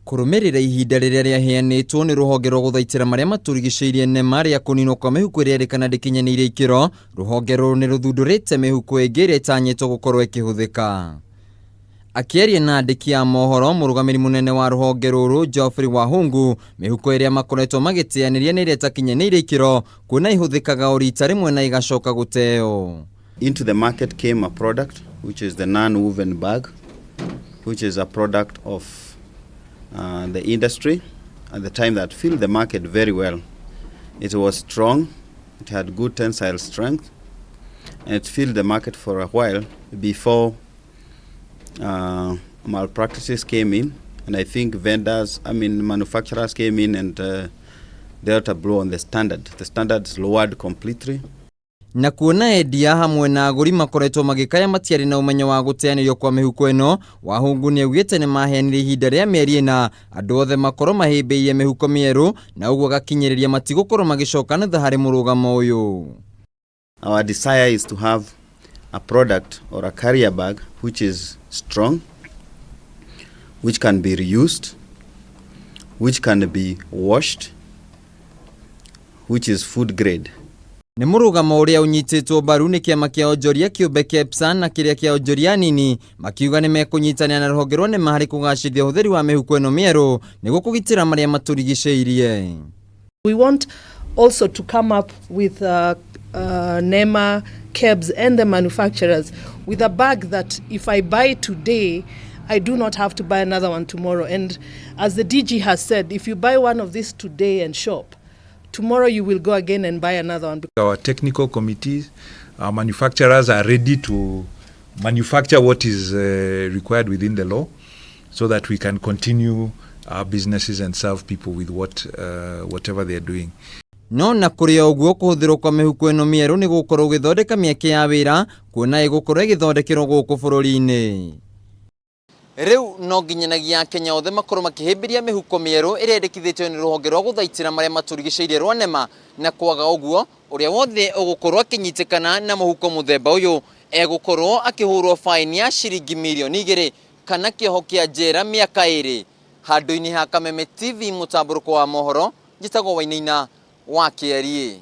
Kũrũmĩrĩra ihinda rĩrĩa rĩaheanĩtwo nĩ rũhonge rwa gũthaitĩra marĩa matũrigicĩirie NEMA rĩa kũninwo kwa mĩhuko ĩrĩa ĩrĩkana ndĩkinyanĩirie ikĩro, rũhonge rũrũ nĩ rũthundũrĩte mĩhuko ĩngĩ ĩrĩa ĩtanyĩtwo gũkorwo ĩkĩhũthĩka. Akĩaria na andĩki a mohoro, mũrũgamĩri mũnene wa rũhonge rũrũ Geoffrey Wahungu, mĩhuko ĩrĩa makoretwo magĩteanĩria nĩ ĩrĩa ĩtakinyanĩirie ikĩro, kuona ĩhũthĩkaga o rita rĩmwe na ĩgacoka gũteo. Into the market came a product, which is the non-woven bag, which is a product of the industry at the time that filled the market very well. It was strong, it had good tensile strength, and it filled the market for a while before malpractices came in, and I think vendors, I mean manufacturers came in and dealt a blow on the standard. The standards lowered completely. Na kuona endia hamwe na agũri makoretwo magĩkaya matiarĩ na ũmenyo wa gũteanĩrio kwa mĩhuko ĩno, Wahungu nĩaugĩte nĩmaheanire ihinda rĩa mĩeri 4 andũ othe makorwo mahĩmbĩirie mĩhuko mĩerũ, na ũguo agakinyĩrĩria matigũkorwo magĩcoka na thutha harĩ mũrũgamo ũyũ. Our desire is to have a product or a carrier bag which is strong, which can be reused, which can be washed, which is food grade. Nĩ mũrũgamo ũrĩa ũnyitĩtwo mbaru nĩ kĩama kĩa onjoria kĩũmbe KEPSA na kĩrĩa kĩa onjoria nini, makiuga nĩ mekũnyitanĩra na rũhonge rwa NEMA harĩ kũgacĩrithia ũhũthĩri wa mĩhuko ĩno mĩerũ nĩguo kũgitĩra marĩa matũrigicĩirie. We want also to come up with NEMA, KEBS and the manufacturers with a bag that if I buy today, I do not have to buy another one tomorrow. And as the DG has said, if you buy one of these today and shop, tomorrow you will go again and buy another one. Our technical committees, our manufacturers are ready to manufacture what is required within the law so that we can continue our businesses and serve people with whatever they are doing. No na kũrĩ o ũguo, kũhũthĩrwo kwa mĩhuko ĩno mĩerũ nĩ gũkorwo gũgĩthondeka mĩeke ya wĩra, kuona ĩgũkorwo ĩgĩthondekerwo gũkũ bũrũri-inĩ. Rĩu no nginyanagia Akenya othe makorwo makĩhĩmbĩria mĩhuko mĩerũ ĩrĩa ĩndĩkithĩtio nĩ rũhonge rwa gũthaitĩra marĩa matũrigicĩirie rwa NEMA, na kwaga ũguo ũrĩa wothe ũgũkorwo akĩnyitĩkana na mũhuko mũthemba ũyũ egũkorwo akĩhũrwo faini ya ciringi mirioni 2 kana kĩoho kĩa njera mĩaka 2. Handũ-inĩ ha Kameme TV, mũtambũrũko wa mohoro, njĩtagwo Wainaina wa Kĩariĩ.